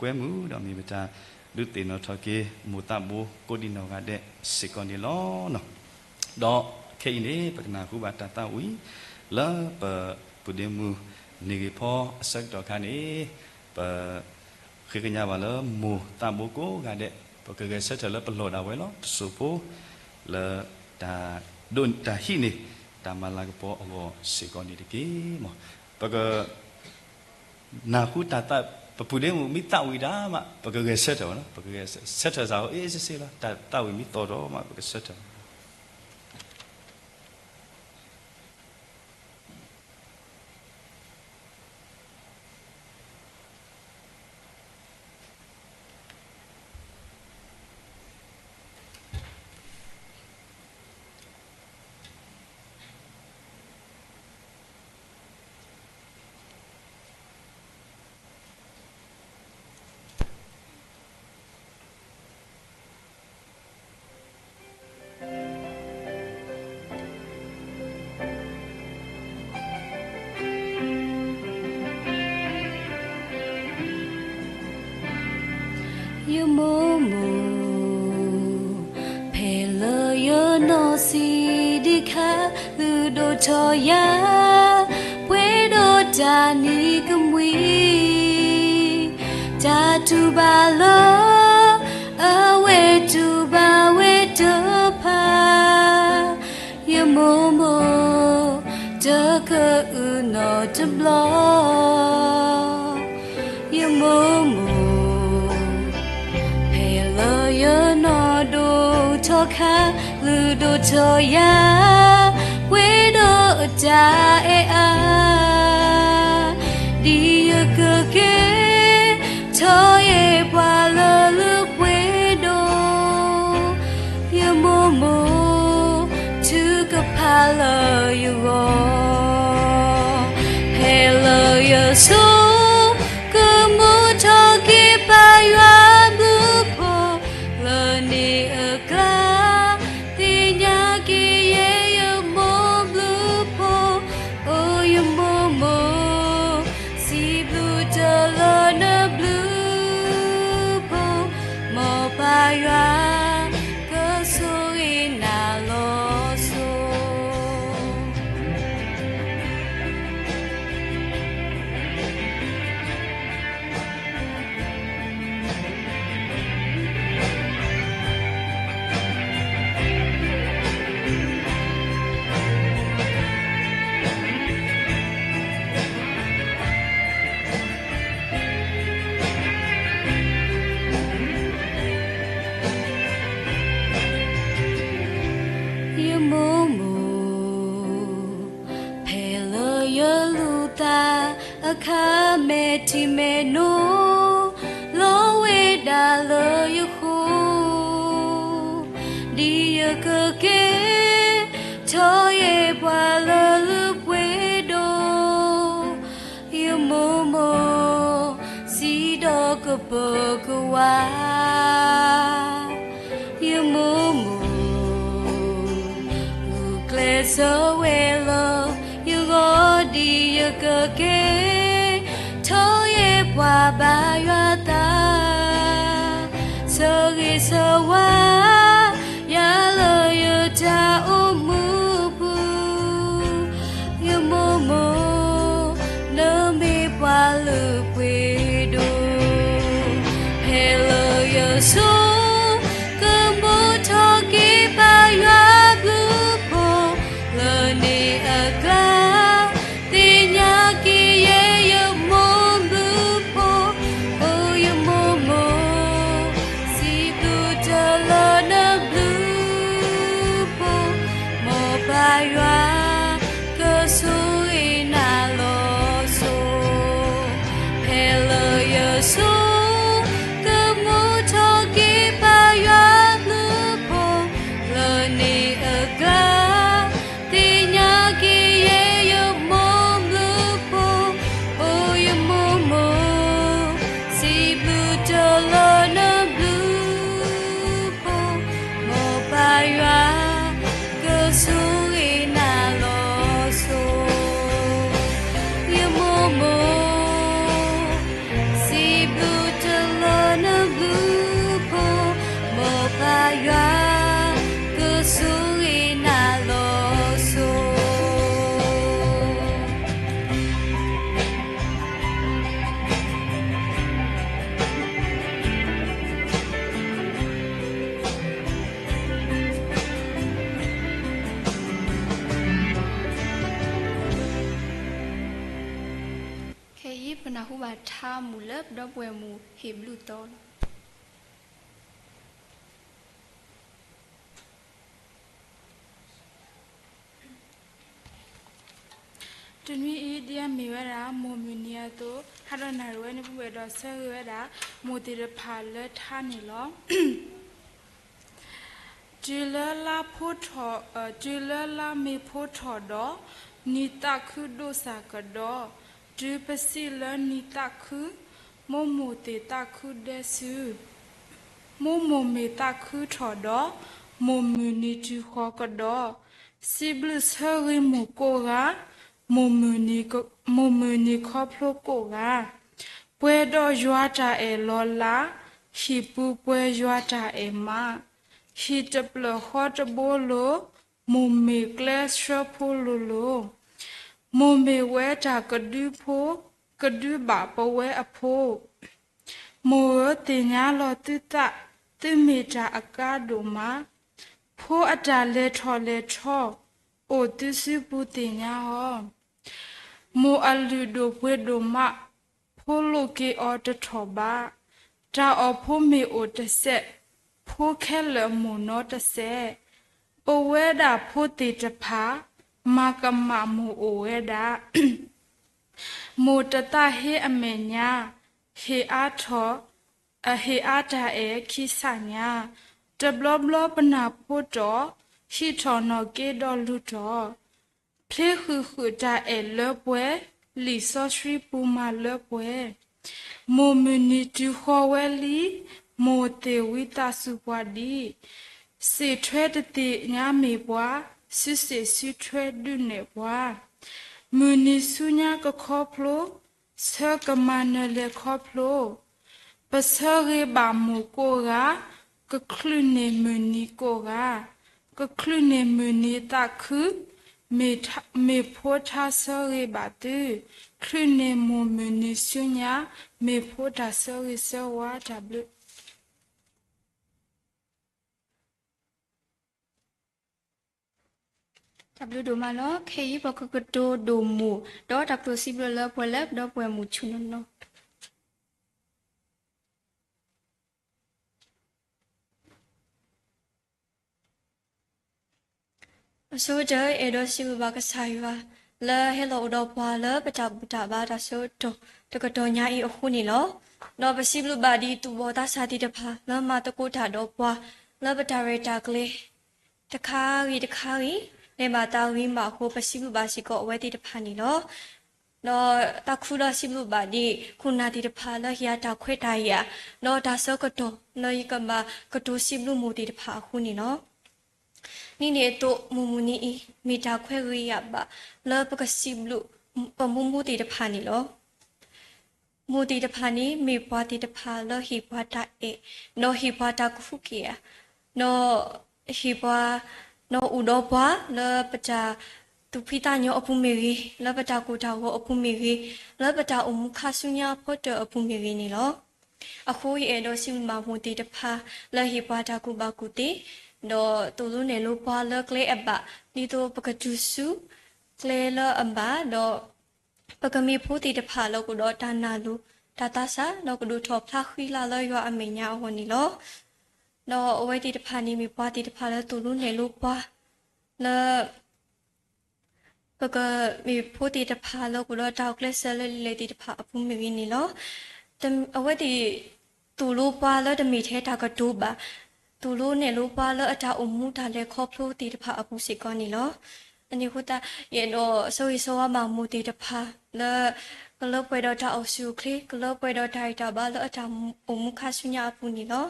ကွဲမုာ်ဒီးမ့ၢ်ပတၢ်ဒုးသ့ၣ်နီၣ်ထီၣ်က့ၤ မိၢ်သးဘိကိးဒံနီၢ်ဂၤဒဲးစ့ၢ်ကီးန့ၣ်လီၤ. ဒီးခဲအံၤန့ၣ် ပကနၢ်ဟူဘၣ်တၢ်သးဝံၣ် လၢပပုၢ်ဒ့မုၣ်န့ၢ်ဂ့ၤဖီအဆၢကတီၢ်ခါန့ၣ် ပ ဃ့ကညးဘၣ်လၢမိၢ်သးဘိကိးဂၤဒဲး ပကဂဲၤဆၢထၢၣ်လၢပလီၢ်ဒၣ်ဝဲလီၤ. တစိၢ်ဖိလၢတၢ်ဒိးတၢ်ဟံးန့ၢ် တၢ်မၤလၤကပီၤအဂီၢ်စ့ၢ်ကီးန့ၣ်တက့ၢ်. မ်ပကနၢ်ဟူတၢ်သး ပပုၢ်ဒ့မုၣ်မ့ၢ်သးဝံၣ်တၢ်မး ပကဂဲၤဆၢထၢၣ်ဘၣ်လီၤ. ပကဂဲၤဆၢထၢၣ်စ့ၢ်ကီး အ့ၣ်စ့ၢ်စ့ၢ်လီၤ. တၢ်သးဝံၣ်မ့ၢ်သီၣ်ထီၣ်မး ပကဆၢထၢၣ်ယမိၢ်မိၢ်, ဖဲလၢယနီၢ်ဆံးဒံးခါ လုၢ်ဒိၣ်ထီၣ်ယၤ ပှဲၤဒီးတၢ်နံၤကမှံ, တၢ်တူၢ်ဘၣ်လၢ အဝဲတူၢ်ဘၣ်ဝဲတဖၣ် ယမိၢ်မိၢ် တကအုၣ်နီတဘျီ, ယမိၢ်မိၢ်, ဖဲလၢယနီၢ်ဒိၣ်ထီၣ်ခါ လုၢ်ဒိၣ်ထီၣ်ယၤ ပှဲၤဒီးအတၢ်အဲၣ်အါ ဒ်ယကကဲ ထီၣ်ယဲၢ်ပှၤလၢလၢပှဲၤဒီး ယမိၢ်မိၢ် ထုကဖၣ်လၢယဂီၢ်, ဖဲလၢယဆိ ကမူထီၣ်က့ၤပၢ်ယွၤဘျုးဖှိၣ် လၢန့ၣ်အကျါ သ့ၣ်ညါက့ၤယဲယမိၢ်ဘျုးဖှိၣ်, အိၣ်ယမိၢ်မိၢ် စံးဘျုးတၢ်လၢနဘျုးဖှိၣ်, မ်ပၢ်ယွၤ ကဆိၣ်ဂ့ၤနၤလီၤစိၤ ယမိၢ်မိၢ်, ဖဲလၢယလူၤသးအခါ မဲာ်ထံမဲာ်နိ လီၤဝဲဒၣ်လၢယဃိ, ဒ်ယကကဲ ထီၣ်ယဲၢ်ပှၤလၢလၢပှဲၤဒီး ယမိၢ်မိၢ် စံးဒီးကပၢၤကဝါ, ယမိၢ်မိၢ် ဂုာ်ကျဲးစၢးဝဲလၢယဂီၢ် ဒ်ယကကဲ ထီၣ်ယဲၢ်ပှၤဘါယွၤသး, ဆၢဂ့ၤဆၢဝါ ယၤလၢယတၢ်အိၣ်မူပူၤ, ယမိၢ်မိၢ် နမ့ၢ်ပှၤလၢပှဲၤဒီး, ဖဲလၢယဆိ ကမူထီၣ်က့ၤပၢ်ယွၤဘျုးဖှိၣ်, လၢန့ၣ်အကျါ သ့ၣ်ညါက့ၤယဲယမိၢ်ဘျုးဖှိၣ်, အိၣ်ယမိၢ်မိၢ် စံးဘျုးတၢ်လၢနဘျုးဖှိၣ်, မ်ပၢ်ယွၤ ကဆိၣ်ဂ့ၤနၤလီၤစိၤ, ဖဲလၢယဆိ ကမူထီၣ်က့ၤပၢ်ယွၤဘျုးဖှိၣ်, လၢန့ၣ်အကျါ သ့ၣ်ညါက့ၤယဲယမိၢ်ဘျုးဖှိၣ်, အိၣ်ယမိၢ်မိၢ် စံးဘျုးတၢ်လၢနဘျုးဖှိၣ်, မ်ပၢ်ယွၤ ကဆိၣ်ဂ့ၤနၤလီၤစိၤ, ယမိၢ်မိၢ် စံးဘျုးတၢ် ပနၢ်ဟူဘၣ်ထါမူးလၢပဒီပုၢ်ဝဲၢ်မုၣ်ဟ့ၣ်ဘျုးသီလီၤ. တနွံအံၤ ဒ်အမ့ၢ်ဝဲဒၣ် မိၢ်မုၢ်နံၤအသိး ဟါဒီးနၣ်ရံၣ်ဝဲန့ၣ် ပအဲၣ်ဒိးဆၢဂ့ၤဝဲဒၣ် မိၢ်သ့ၣ်တဖၣ်လၢထါန့ၣ်လီၤ. တုၤလၢလါဖိထီၣ်, တုၤလၢလါမ့ၤဖိထီၣ်ဒီး, နံၤသးခုဒိၣ်စၢ်ကဒီး, တုၤပစံးလၢနံၤသးခု, မိၢ်မိၢ်သ့ၣ်သးခုဒဲစု, မိၢ်မိၢ်မ့ၢ်သးခုထီၣ်ဒီး, မိၢ်မုၢ်နံၤတုၤဃီၤကဒီး, စံးဘျုးဆၢဂ့ၤမိၢ်ကိးဂၤ, မိၢ်မုၢ်နံၤခီဖျိကိးဂၤ, ပှဲၤဒီးယွၤတၢ်အဲၣ်လီၤလး, ဟံၣ်ပူၤပှဲၤယွၤတၢ်အဲၣ်မး, ဟံၣ်တပျၢၢ်ဃီတဘိလိၤ, မိၢ်မ့ၢ်ကျဲဆှၢဖိလိၤလိၤ, မိၢ်မ့ၢ်ဝဲတၢ်ကဒုဖိ, ကဒုဘၣ်ပဝဲအဖိ မိၢ်ဧၢသ့ၣ်ညါလီၤသုသး, သုမ့ၢ်တၢ်အကါဒိၣ်မး, ဖိအတၢ်လဲၤထီၣ်လဲၤထီ, အိၣ်သုစုပူၤသ့ၣ်ညါအီၤ, မိၢ်အလုၢ်ဒိၣ်ပှ့ၤဒိၣ်မး, ဖိလိာ်က့ၤအီၤတထီၣ်ဘၣ်, တၢ်အီၣ်ဖိမ့ၢ်အိၣ်တစဲး, ဖိခဲလၢာ်မိၢ်နီတစဲး, ပဝဲဒၣ်ဖိသ့ၣ်တဖၣ်, မၤကမၣ်မိၢ်အိၣ်ဝဲဒၣ် မိၢ်တသးဟ့အမဲာ်ညါ, ဟ့ၣ်အါထီၣ်, ဟ့ၣ်အါတၢ်အဲၣ်ခံဆးညါ, တဘျီဘျီပနၢ်ဖိတီၢ်, ဟံးထီၣ်နီၢ်က့ဒီးလူၤတီၢ်, ဖျ့ဃုာ်ဃုာ်တၢ်အဲၣ်လၢပှဲၤ, လံာ်စီဆှံပူၤမၤလၢပှဲၤ, မိၢ်မုၢ်နံၤတုၤဃီၤဝဲလံ, မိၢ်သ့ၣ်ဝံသးစူၤပှၤဒ် စံးထွဲတသ့ၣ်ညါမ့ၢ်ပှၤ, စုစ့ၣ်စုထွဲဒုးနဲၣ်ပှၤ, မုၢ်နံၤဆူညါကခီဖျိ, ဆၢကမၤနၢၤလဲၤခီဖျိ, ပဆၢဂ့ၤဘၣ်မိၢ်ကိးဂၤ, ကချုးန့ၢ်မုၢ်နံၤကိးဂၤ, ကချုးန့ၢ်မုၢ်နံၤသးခု, မ့ၢ်ဖိထါဆၢဂ့ၤဘၣ်သု, ချုးန့ၢ်မိၢ်မုၢ်နံၤဆူညါ, မ့ၢ်ဖိတၢ်ဆၢဂ့ၤဆၢဝါတၢ်ဘျုး တၢ်ဘျုးဒိၣ်မးလီၤ. ခဲအံၤပကကတိၤဒိၣ်မူး, ဒီးတၢ်ကတိၤစံးဘျုးလၢပှဲၤလၢပဒီပုၢ်ဝဲၢ်မုၣ်ဆူၣ်နီၢ်နီၢ် အဆိကတၢၢ် အဲၣ်ဒိးစံးဘျုးဘၣ်ကစၢ်ယွၤ လၢဟဲလီၤအိၣ်ဒီးပှၤလၢပတၢ်ဘူၣ်တၢ်ဘါတၢ်ဆၢကတီၢ်တကတီၢ်ညါအံၤအဃိန့ၣ်လီၤ. ဒီးပစံးဘျုးဘၣ်ဒ်သူၣ်ဘီၣ်သးစၢ်သ့ၣ်တဖၣ်လၢမၤသကိးတၢ်ဒီးပှၤ လၢပတၢ်ရဲၣ်တၢ်ကျဲၤ တခါဂ့ၤတခါဂ့ၤ လဲၤဘၣ်သးဂ့ၤမးအဃိ ပစံးဘျုးဘၣ်စ့ၢ်ကီးအဝဲသ့ၣ်တဖၣ်န့ၣ်လီၤ. ဒီးတၢ်ဃုဒီးစံးဘျုးဘၣ်ဒ်ခိၣ်နၢ်သ့ၣ်တဖၣ်လၢဟ့ၣ်အတၢ်ခွဲးတၢ်ယာ် ဒီးတၢ်ဆၢကတီၢ်လၢယကဘၣ်ကတိၤစံးဘျုးမိၢ်သ့ၣ်တဖၣ်အဃိန့ၣ်လီၤ. နံၣ်န့ၣ်အသိး မိၢ်မုၢ်နံၤအံၤ မ့ၢ်တၢ်ခွဲးဂ့ၤယာ်ဘၣ်လၢပကစံးဘျုးပမိၢ်မိၢ်သ့ၣ်တဖၣ်န့ၣ်လီၤ. မိၢ်သ့ၣ်တဖၣ်န့ၣ် မ့ၢ်ပှၤသ့ၣ်တဖၣ်လၢဟ့ၣ်ပှၤတၢ်အဲၣ် ဒီးဟ့ၣ်ပှၤတၢ်ကဟုကယာ် ဒီးဟ့ၣ်ပှၤ ဒီးအိၣ်ဒီးပှၤလၢပတၢ်သူၣ်ဖှံသးညီအပူၤမ့ၢ်ဂ့ၤ, လၢပတၢ်ကိၢ်တၢ်ဂီၤအပူၤမ့ၢ်ဂ့ၤ, လၢပတၢ်အိၣ်မူခါဆူညါအဖီတၢၣ်အပူၤမ့ၢ်ဂ့ၤန့ၣ်လီၤ. အဃိယအဲၣ်ဒိးစံးဘျုးဘၣ်မိၢ်သ့ၣ်တဖၣ်လၢဟ့ၣ်ပှၤတၢ်ကူၣ်ဘၣ်ကူၣ်သ့, ဒီးသိၣ်လိနဲၣ်လိပှၤလၢကျဲအဘၣ် ဒ်သိးပကတုၤဆူကျဲလၢအဘၣ်, ဒီး ပကမ့ၢ်ဖိသ့ၣ်တဖၣ်လၢကအိၣ်ဒီးတၢ်နာ်လိာ်တၢ်သးစၢ် ဒီးကဒိၣ်ထီၣ်ဖျါဃံလၤလၢယွၤအမဲာ်ညါအဂီၢ်န့ၣ်လီၤ. ဒီးအဝဲသ့ၣ်တဖၣ်န့ၣ်မ့ၢ်ပှၤသ့ၣ်တဖၣ်လၢသိၣ်လိနဲၣ်လိပှၤ လၢ ပကမ့ၢ်ဖိသ့ၣ်တဖၣ်လၢကအိၣ်ဒီးတၢ်အိၣ်ကျဲးစၢးလၢလံာ်လဲၢ်သ့ၣ်တဖၣ်အပူၤမ့ၢ်ဂ့ၤန့ၣ်လီၤ. အဝဲသ့ၣ်သိၣ်လိပှၤလၢတမ့ၢ်ထဲတၢ်ကတိၤဘၣ်, သိၣ်လိနဲၣ်လိပှၤလၢအတၢ်အိၣ်မူတၢ်လဲၤခီဖျိသ့ၣ်တဖၣ်အပူၤစ့ၢ်ကီးန့ၣ်လီၤ. အန့ၣ်အဃိသတး ယအဲၣ်ဒိးဆၢဂ့ၤဆၢဝါဘၣ်မိၢ်သ့ၣ်တဖၣ်လၢ ကလၢပှဲၤဒီးတၢ်အိၣ်ဆူၣ်အိၣ်ချ့ ကလၢပှဲၤဒီးတၢ်ဂံၢ်တၢ်ဘါလၢအတၢ်အိၣ်မူခါဆူညါအပူၤန့ၣ်လီၤ.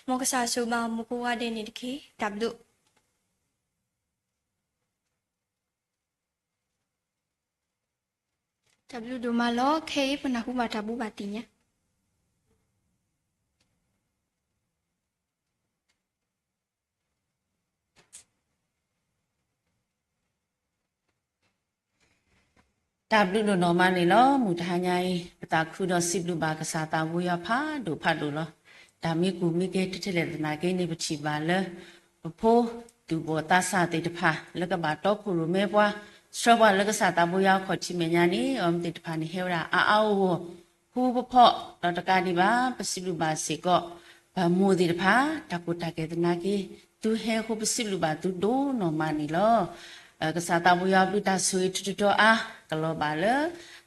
မ်ကစၢ်ဆိၣ်ဂ့ၤဘၣ်မိၢ်ကိးဂၤဒဲးန့ၣ်တက့ၢ်. တၢ်ဘျုး တၢ်ဘျုးဒိၣ်မးလီၤ. ခဲအံၤပနၢ်ဟူဘၣ်တၢ်ဘိးဘၣ်သ့ၣ်ညါ တၢ်ဘျုးဒိၣ်နီၢ်မးန့ၣ်လီၤ. မုၢ်တဟါညါအံၤ ပသးခုဒီးစံးဘျုးဘၣ်ကစၢ်သးဘိယွၤဖးဒိၣ်ဖးဒိၣ်လီၤ. တၢ်မ့ၢ်ကူၣ်မ့ၢ်ကဲထဲထဲလဲၣ်သနာ်က့န့ၣ် ပထံၣ်ဘၣ်လၢ ပဖိသူၣ်ဘီၣ်သးစၢ်သ့ၣ်တဖၣ် လၢကဘၣ်တီခိၣ်ရိၣ်မဲပှၤ ဆှၢပှၤလၢကစၢ်သးဘိယွၤအခီၣ်ထံးမဲာ်ညါန့ၣ် အဝဲသ့ၣ်တဖၣ်န့ၣ် ဟဲဝဲဒၣ်အါအါဂီၢ်ဂီၢ် ဃူပဖီၣ်ဒီးတကးဒံးဘၣ် ပစံးဘျုးဘၣ်စ့ၢ်ကီး ပမိၢ်သ့ၣ်တဖၣ် တၢ်ကီတၢ်ခဲသနာ်က့ သုဟဲအဃိ ပစံးဘျုးဘၣ်သုဒိၣ်နီၢ်မးန့ၣ်လီၤ. ကစၢ်သးဘိယွၤအဘျုးတၢ်ဆိၣ်ဂ့ၤထူးထူးတီၤအါ ကလီၤဘၣ်လၢ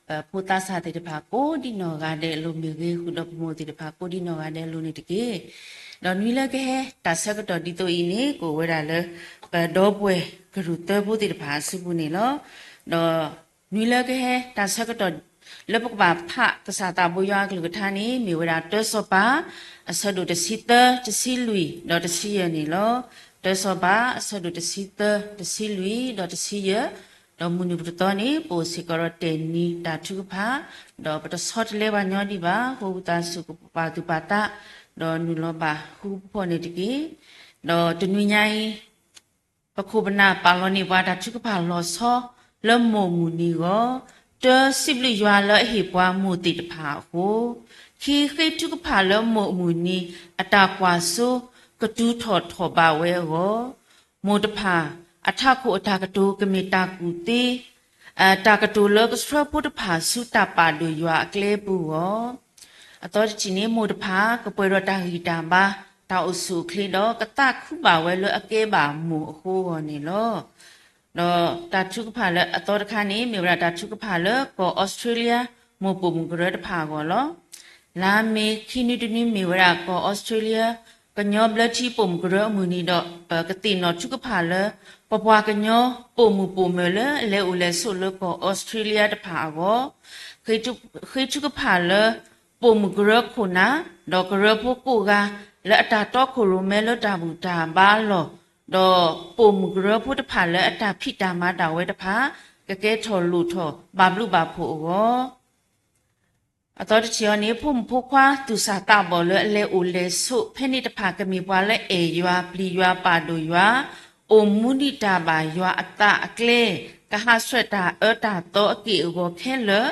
ပဖိသးစၢ်သ့ၣ်တဖၣ်ကိးဒံနီၢ်ဂၤဒဲးအလိၤမ့ၢ်ဂ့ၤ ဃုာ်ဒီးပမိၢ်သ့ၣ်တဖၣ်ကိးဒံနီၢ်ဂၤဒဲးအလိၤန့ၣ်တက့ၢ်. ဒီးနွံလၢကဟဲတၢ်ဆၢကတီၢ်ဒ်သိးအံၤန့ၣ် ကအိၣ်ဝဲဒၣ်လၢ ပဒီပုၢ်ဝဲၢ်ကရူၢ်သၢဖိသ့ၣ်တဖၣ်အစုပူၤန့ၣ်လီၤ. ဒီးနွံလၢကဟဲတၢ်ဆၢကတီၢ် လၢပကဘၣ်ဖးကစၢ်သးဘိယွၤအကလုၢ်ကထါန့ၣ် မ့ၢ်ဝဲဒၣ်တၢစီၤပၤ အဆၢဒိၣ်တဆံသၢ တဆံလွံၢ် ဒီးတဆံယဲၢ်န့ၣ်လီၤ. တၢစီၤပၤ အဆၢဒိၣ်တဆံသၢ တဆံလွံၢ် ဒီးတဆံယဲၢ်, ဒီးမုၢ်နုာ်ပတသီန့ၣ် ပအိၣ်စ့ၢ်ကီးဒီးတဲာ်နံၤတၢ်ထုကဖၣ်, ဒီးပတဆီတလဲဘၣ်ညီဒံးဘၣ် ဃိသးစူၤကပာ်သူၣ်ပာ်သး, ဒီးနုာ်လီၤဘၣ်ဃူဖိန့ၣ်တက့ၢ်. ဒီးတနွံညါအံၤ ပခိၣ်ပနၢ်ပာ်လီၤန့ၢ်ပှၤတၢ်ထုကဖၣ်လီၤဆီ လၢမိၢ်မုၢ်နံၤအဂီၢ်, တၢစံးဘျုးယွၤလၢအဟ့ၣ်ပှၤမိၢ်သ့ၣ်တဖၣ်အဃိ, ခံဃ့ထုကဖၣ်လၢမိၢ်မုၢ်နံၤ အတၢ်ကွၢ်စိကတုၤထီၣ်ထီၣ်ဘးဝဲအဂီၢ်, မိၢ်တဖၣ် အထးခိၣ်အတၢ်ကတိၤကမ့ၢ်တၢ်ကူၣ်သ့ တၢ်ကတိၤလၢကဆှၢဖိတဖၣ်ဆူတၢ်ပာ်ဒိၣ်ယွၤအကျဲပူၤအဂီၢ်, အသီတထံၣ်န့ၣ် မိၢ်တဖၣ် ကပှဲၤဒီးတၢ်ဂံၢ်တၢ်ဘါ တၢ်အိၣ်ဆူၣ်အိၣ်ချ့ဒီး ကသးခုဘၣ်ဝဲလၢအကဲဘၣ်မိၢ်အဃိအဂီၢ်န့ၣ်လီၤ. ဒီးတၢ်ထုကဖၣ်လၢအသီတခါန့ၣ် မ့ၢ်ဝဲဒၣ်တၢ်ထုကဖၣ်လၢကီၢ်အီစထြ့လယါ မိၢ်ပိာ်မုၣ်ကရၢတဖၣ်အဂီၢ်လီၤ. လါမ့ၤခံနွံတနွံမ့ၢ်ဝဲဒၣ်ကီၢ်အီစထြ့လယါ ကညီဘျၢထံပိာ်မုၣ်ကရၢအမုၢ်နံၤဒီး ပကသ့ၣ်နီၣ်ထုကဖၣ်လၢ ပပှၤကညီပိာ်မုၣ်ပိာ်မၢၤလၢအလဲၤအိၣ်လဲၤဆိးလၢကီၢ်အီစထြ့လယါတဖၣ်အဂီၢ်, ဃ့ထုကဖၣ်လၢ ပိာ်မုၣ်ကရၢခိၣ်နၢ် ဒီးကရၢဖိကိးဂၤ လၢအတၢ်တီခိၣ်ရိၣ်မဲလၢတၢ်ဘူၣ်တၢ်ဘါလီၢ်, ဒီးပိာ်မုၣ်ကရၢဖိတဖၣ်လၢအတၢ်ဖံးတၢ်မၤဒၣ်ဝဲတဖၣ် ကကဲထီၣ်လိၣ်ထီၣ်ဘၣ်ဘျုးဘၣ်ဖှိၣ်အဂီၢ် အသီတထံၣ်အံၤန့ၣ် ဖိမုၣ်ဖိခွါသူၣ်စၢ်သးဘီၣ်လၢအလဲၤအိၣ်လဲၤဆိးဖဲန့ၣ်တဖၣ် ကမ့ၢ်ပှၤလၢအဲၣ်ယွၤ ပျံၤယွၤ ပာ်ဒိၣ်ယွၤ အိၣ်မူဒံးတၢ်ဘၣ်ယွၤအသးအကျဲ, ကဟးဆှဲးတၢ်အၢတၢ်သီအက့ၢ်အဂီၤခဲလၢာ်,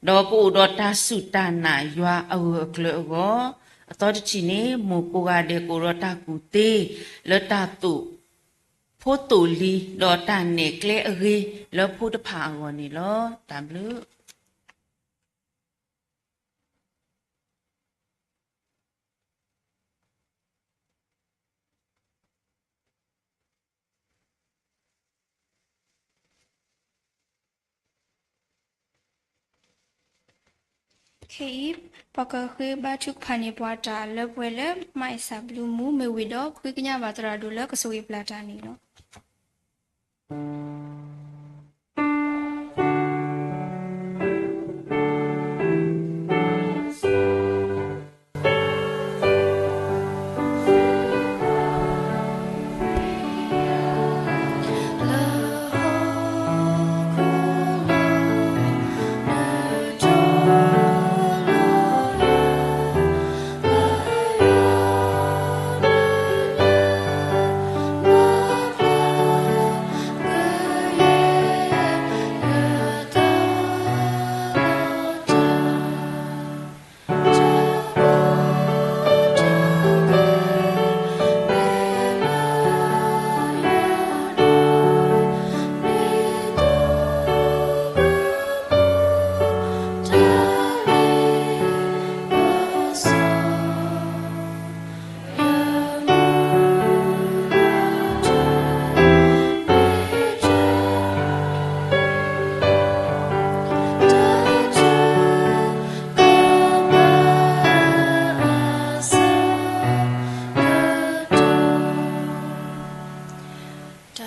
ဒီးကအိၣ်ဒီးတၢ်စူၢ်တၢ်နာ်ယွၤအဂၢၢ်အကျၢၤအဂီၢ်, အသီတထံၣ်န့ၣ် မိၢ်ကိးဂၤဒဲးကအိၣ်ဒီးတၢ်ကူၣ်သ့ လၢတၢ်သိၣ်ဖိသိၣ်လံၤ ဒီးတၢ်နဲၣ်ကျဲအဂ့ၤလၢဖိတဖၣ်အဂီၢ်န့ၣ်လီၤ. တၢ်ဘျုး ခဲအံၤ ပှၤကဃ့ဘါထုကဖၣ်န့ၢ်ပှၤတၢ်လၢပှဲၤလၢ မၤအ့ၣ်စၢ်ဘျုးမူ မ့ၢ်ဝံၤဒီး ဃ့ကညးဘၣ်သရၣ်ဒိၣ်လၢကဆိၣ်ဂ့ၤပျၢ်တၢ်န့ၣ်လီၤ. တၢ်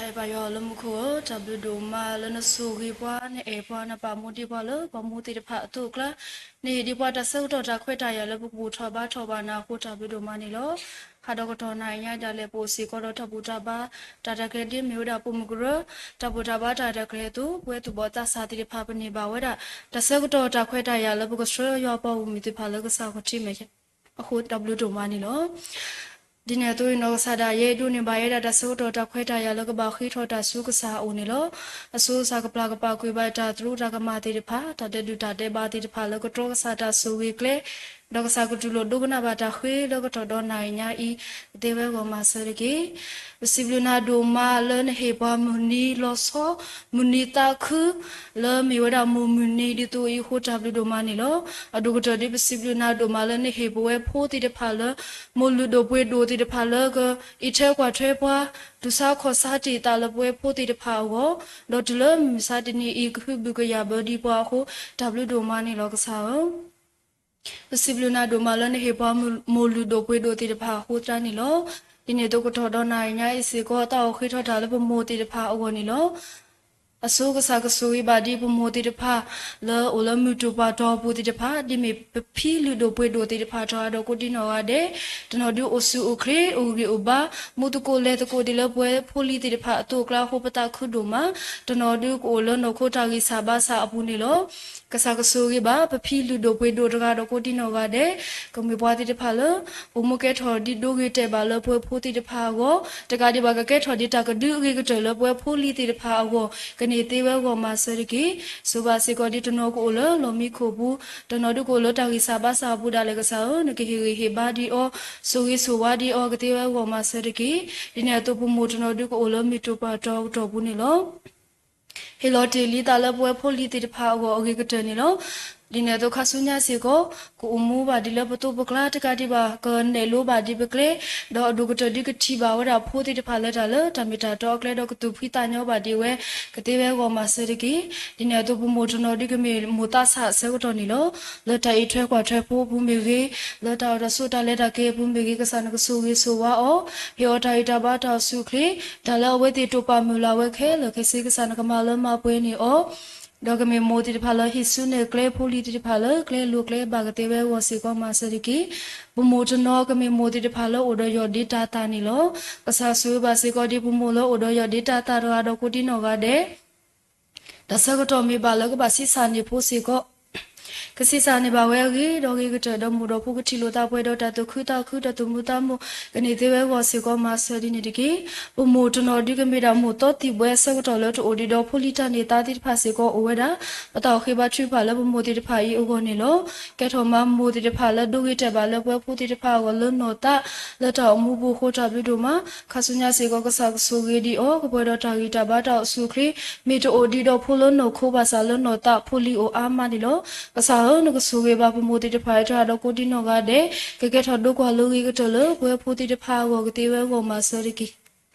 အဲၣ်ဘၣ်ယွၤလၢမူခိၣ်ဧၢ, တၢ်ဘျုးဒိၣ်မးလၢနဆိၣ်ဂ့ၤပှၤ, နအဲၣ်ပှၤ, နပာ်မူဒံးပှၤလၢပှၤမူသ့ၣ်တဖၣ်အသိးအကျါ, နဟ့ၣ်ဒံးပှၤတၢ်ဆၢကတီၢ်တၢ်ခွဲးတၢ်ယာ်လၢပကဘူၣ်ထီၣ်ဘါထီၣ်ဘၣ်နၤအဃိ တၢ်ဘျုးဒိၣ်မးန့ၣ်လီၤ. ဟါဒီးကတီၢ်နၤအံၤညါဒၣ်လဲာ် ပအိၣ်စ့ၢ်ကီးဒီးတၢ်ဘူၣ်တၢ်ဘါ, တၢ်ရဲၣ်တၢ်ကျဲၤဒ်မ့ၢ်ဝဲဒၣ်ပိာ်မုၣ်ကရၢ, တၢ်ဘူၣ်တၢ်ဘါတၢ်ရဲၣ်တၢ်ကျဲၤအသိး ပဝဲသူၣ်ဘီၣ်သးစၢ်သ့ၣ်တဖၣ် ပန့ၢ်ဘၣ်ဝဲဒၣ် တၢ်ဆၢကတီၢ်တၢ်ခွဲးတၢ်ယာ်လၢပကဆှၢယွၤပှၤဂီၢ်မုၢ်သ့ၣ်တဖၣ်လၢကစၢ်ခီၣ်ထံးမဲာ်ညါ အဃိတၢ်ဘျုးဒိၣ်မးန့ၣ်လီၤ. ဒ်န့ၣ်အသိးအံၤ နီၢ်ကစၢ်ဒၣ်ယဲဒိးန့ၢ်ဘၣ်ယဲဒၣ်တၢ်ဆၢကတီၢ်တၢ်ခွဲးတၢ်ယာ်လၢကဘၣ်ဃ့ထီၣ်တၢ်ဆူကစၢ်အအိၣ်န့ၣ်လီၤ. အဆိကစၢ်ကပျၢ်ကပာ်ကွံာ်ဘၣ်တၢ်သရူးတၢ်ကမၣ်သ့ၣ်တဖၣ်, တၢ်ဒဲးဒုၣ်တၢ်ဒဲးဘးသ့ၣ်တဖၣ်လၢကတြီကစၢ်တၢ်ဆိၣ်ဂ့ၤကျဲ ဒီးကစၢ်ကတူၢ်လိာ်ဒိကနၣ်ဘၣ်တၢ်ဃ့လၢကတီၢ်ဒီးနၤအံၤညါအံၤ ကသ့ဝဲအဂီၢ်မၤစၢၤတက့ၢ်. ပစံးဘျုးနၤဒိၣ်မးလၢနဟ့ၣ်ပှၤမုၢ်နံၤလီၤဆီ မုၢ်နံၤသးခု လၢမ့ၢ်ဝဲဒၣ်မိၢ်မုၢ်နံၤဒ်သိးအံၤအဃိ တၢ်ဘျုးဒိၣ်မးန့ၣ်လီၤ. အဒိၣ်ကတၢၢ်ဒ်ပစံးဘျုးနၤဒိၣ်မးလၢနဟ့ၣ်ပဝဲဖိသ့ၣ်တဖၣ်လၢ မိၢ်လုၢ်ဒိၣ်ပှ့ၤဒိၣ်သ့ၣ်တဖၣ်လၢ ကအံးထွဲကွၢ်ထွဲပှၤ တူၢ်ဆါခီၣ်ဆါတ့ၢ်သးလၢပဝဲဖိသ့ၣ်တဖၣ်အဂီၢ်, ဒီးတုၤလၢမုၢ်မဆါတနံၤအံၤ ကဟုဘုၣ်ကယာ်ဘၢဒံးပှၤအဃိ တၢ်ဘျုးဒိၣ်မးန့ၣ်လီၤကစၢ်ဧၢ. ပစံးဘျုးနၤဒိၣ်မးလၢနဟ့ၣ်ပှၤမိၢ်လုၢ်ဒိၣ်ပှ့ၤဒိၣ်သ့ၣ်တဖၣ်အဃိသတးန့ၣ်လီၤ. ဒ်န့ၣ်အသိးကတီၢ်ဒီးနၤအံၤညါအံၤစ့ၢ်ကီး သးအိၣ်ဃ့ထီၣ်တၢ်လၢပမိၢ်သ့ၣ်တဖၣ်အဂီၢ်န့ၣ်လီၤ. အဆိကစၢ်ကဆိၣ်ဂ့ၤဘၣ်ဒံးပမိၢ်သ့ၣ်တဖၣ် လၢအိၣ်လၢမုၢ်တူၢ်ပှၢ်တီၤပူၤသ့ၣ်တဖၣ် ဒ်မ့ၢ်ပဖံလုၢ်ဒိၣ်ပှ့ၤဒိၣ်သ့ၣ်တဖၣ် တဂၤဒီးကိးဒံနီၢ်ဂၤဒဲး, တနီၤဒုးအိၣ်ဆူၣ်အိၣ်ချ့ အိၣ်ဂံၢ်အိၣ်ဘါ မူသကိးလဲၤသကိးဒ်လၢပဝဲဖိလံၤသ့ၣ်တဖၣ်အသိးအကျါအဃိ ပသးခုဒိၣ်မး, တနီၤဒုးကအိၣ်လၢနီၢ်ခိတၢ်ဂံၢ်စၢ်ဘါစၢ်အပူၤန့ၣ်လီၤ. ကစၢ်ကဆိၣ်ဂ့ၤဘၣ် ပဖံလုၢ်ဒိၣ်ပှ့ၤဒိၣ်တဂၤဒီးကိးဒံနီၢ်ဂၤဒဲး, ကမ့ၢ်ပှၤသ့ၣ်တဖၣ်လၢ အိၣ်မူကဲထီၣ်ဒ်ဒိဂ့ၤတဲာ်ဘၣ်လၢပဝဲဖိသ့ၣ်တဖၣ်အဂီၢ်, တကးဒံးဘၣ်ကကဲထီၣ်ဒ်တၢ်ကဒုအဂ့ၤကတၢၢ်လၢပဝဲဖိလံၤသ့ၣ်တဖၣ်အဂီၢ် ကန့ၢ်သ့ဝဲအဂီၢ်မၤစၢၤတက့ၢ်. ဆိၣ်ဂ့ၤဘၣ်စ့ၢ်ကီးဒ်တနီၤကအိၣ်လၢလီၢ်မံခိၣ်ပူၤ, တနီၤဒုးကအိၣ်လၢတၢ်ဂံၢ်စၢ်ဘါစၢ်အပူၤဒၣ်လဲာ်ကစၢ်ဧၢ, နကဟ့ၣ်ဂံၢ်ဟ့ၣ်ဘါဒံးအီၤ, ဆိၣ်ဂ့ၤဆိၣ်ဝါဒံးအီၤ ကသ့ဝဲအဂီၢ်မၤစၢၤတက့ၢ်. ဒ်န့ၣ်အသိးပမိၢ်တနီၤဒုးကအိၣ်လၢမုၢ်တူၢ်ပှၢ်တီၤကတီၢ်ပူၤန့ၣ်လီၤ. ဟ့ၣ်လီၤတ့ၢ်လံသးလၢပဝဲဖိလံၤသ့ၣ်တဖၣ်အဂီၢ်အဂ့ၤကတၢၢ်န့ၣ်လီၤ. ဒ်န့ၣ်အသိးခါဆူညါစ့ၢ်ကီး ကအိၣ်မူဘၣ်ဒ်လၢပသိးပကျါ တကးဒံးဘၣ် ကနဲၣ်လိဘၣ်ဒံးပကျဲ, ဒီးအဒိၣ်ကတၢၢ်ဒုးကထံၣ်ဘၣ်ဝဲဒၣ်ဖိသ့ၣ်တဖၣ်လၢတၢ်လၢတၢ်မ့ၢ်တၢ်တီအကျဲ ဒီးကသူၣ်ဖှံသးညီဘၣ်ဒံးဝဲ ကသ့ဝဲအဂီၢ်မၤစၢၤတက့ၢ်. ဒ်န့ၣ်အသိးပမိၢ်တနီၤဒုးကမ့ၢ်မိၢ်သးဆးအဆၢကတီၢ်န့ၣ်လီၤ. လၢတၢ်အံးထွဲကွၢ်ထွဲဖိအပူၤမ့ၢ်ဂ့ၤ, လၢတၢ်အိၣ်တၢ်ဆိးတၢ်လဲၤတၢ်က့ၤအပူၤမ့ၢ်ဂ့ၤ ကစၢ်နကဆိၣ်ဂ့ၤဆိၣ်ဝါအီၤ, ဟ့ၣ်အီၤတၢ်ဂံၢ်တၢ်ဘါတၢ်အိၣ်ဆူၣ်အိၣ်ချ့, တၢ်လၢအဝဲသ့ၣ်တိာ်ပာ်မုၢ်လၢ်ဝဲခဲလၢာ်ခဲဆ့ ကစၢ်နကမၤလၢမၤပှဲၤန့ၢ်အီၤ, ဒီးကမ့ၢ်မိၢ်သ့ၣ်တဖၣ်လၢဟံးစုနဲၣ်ကျဲဖိလံၤသ့ၣ်တဖၣ်လၢကျဲလိၤကျဲဘၣ်ကသ့ဝဲအဂီၢ်စ့ၢ်ကီးမၤစၢၤတက့ၢ်. ပမိၢ်တနီၤကမ့ၢ်မိၢ်သ့ၣ်တဖၣ်လၢအိၣ်ဒီးယီၢ်ဒ့တၢ်သးန့ၣ်လီၤ. ကစၢ်ဆိၣ်ဂ့ၤဘၣ်စ့ၢ်ကီးဒ်ပမိၢ်လၢအိၣ်ဒီးယီၢ်ဒ့တၢ်သးတဂၤဒီးကိးဒံနီၢ်ဂၤဒဲး တၢ်ဆၢကတီၢ်မ့ၢ်ဘၣ်လၢကဘၣ်ဆံးစၢ်န့ၢ်ဖိစ့ၢ်ကီး ကဆံးစၢ်န့ၢ်ဘၣ်ဝဲအဂ့ၤ ဒီးဂ့ၤကတၢၢ်ဒီးမိၢ်ဒီးဖိကထံၣ်လိာ်သးပှဲၤဒီးတၢ်သူၣ်ခုသးခုတၢ်သူၣ်မုာ်သးမုာ် ကန့ၢ်သ့ဝဲအဂီၢ်စ့ၢ်ကီးမၤစၢၤဒ်န့ၣ်တက့ၢ်. ပမိၢ်တနီၤဒုးကမ့ၢ်ဒၣ်မိၢ်သီသံၣ်ဘှဲအဆၢကတီၢ်လၢတအိၣ်ဒံးဒီးဖိလံၤတၢ်န့ၢ်သါသ့ၣ်တဖၣ်စ့ၢ်ကီးအိၣ်ဝဲဒၣ် ပသးအိၣ်ဃ့ဘါထုကဖၣ်လၢပမိၢ်သ့ၣ်တဖၣ်အံၤအဂီၢ်န့ၣ်လီၤ. ကဲထီၣ်မၤမိၢ်သ့ၣ်တဖၣ်လၢဒိဂ့ၤတဲာ်ဘၣ်လၢပဝဲဖိသ့ၣ်တဖၣ်အဂီၢ်လၢနီၢ်သး လၢတၢ်အိၣ်မူပူၤအဃိတၢ်ဘျုးဒိၣ်မး ခါဆူညါစ့ၢ်ကီးကစၢ်ကဆိၣ်ဂ့ၤဒံးအီၤ ကပှဲၤဒီးတၢ်ဂံၢ်တၢ်ဘါတၢ်အိၣ်ဆူၣ်အိၣ်ချ့ မ့ၢ်တအိၣ်ဒံးဒီးဖိလၢနီၢ်ခိဘၣ်ဆၣ်လၢနီၢ်သးဖိလံၤအိၣ်အါမးန့ၣ်လီၤ. ကစၢ်ဧၢ နကဆိၣ်ဂ့ၤဘၣ်ပမိၢ်သ့ၣ်တဖၣ်အံၤတဂၤဒီးကိးဒံနီၢ်ဂၤဒဲး ကကဲထီၣ်ဒိကွၢ်လၢဂ့ၤကတၢၢ်လၢပဝဲဖိသ့ၣ်တဖၣ်အဂီၢ်ကသ့ဝဲအဂီၢ်မၤစၢၤတက့ၢ်.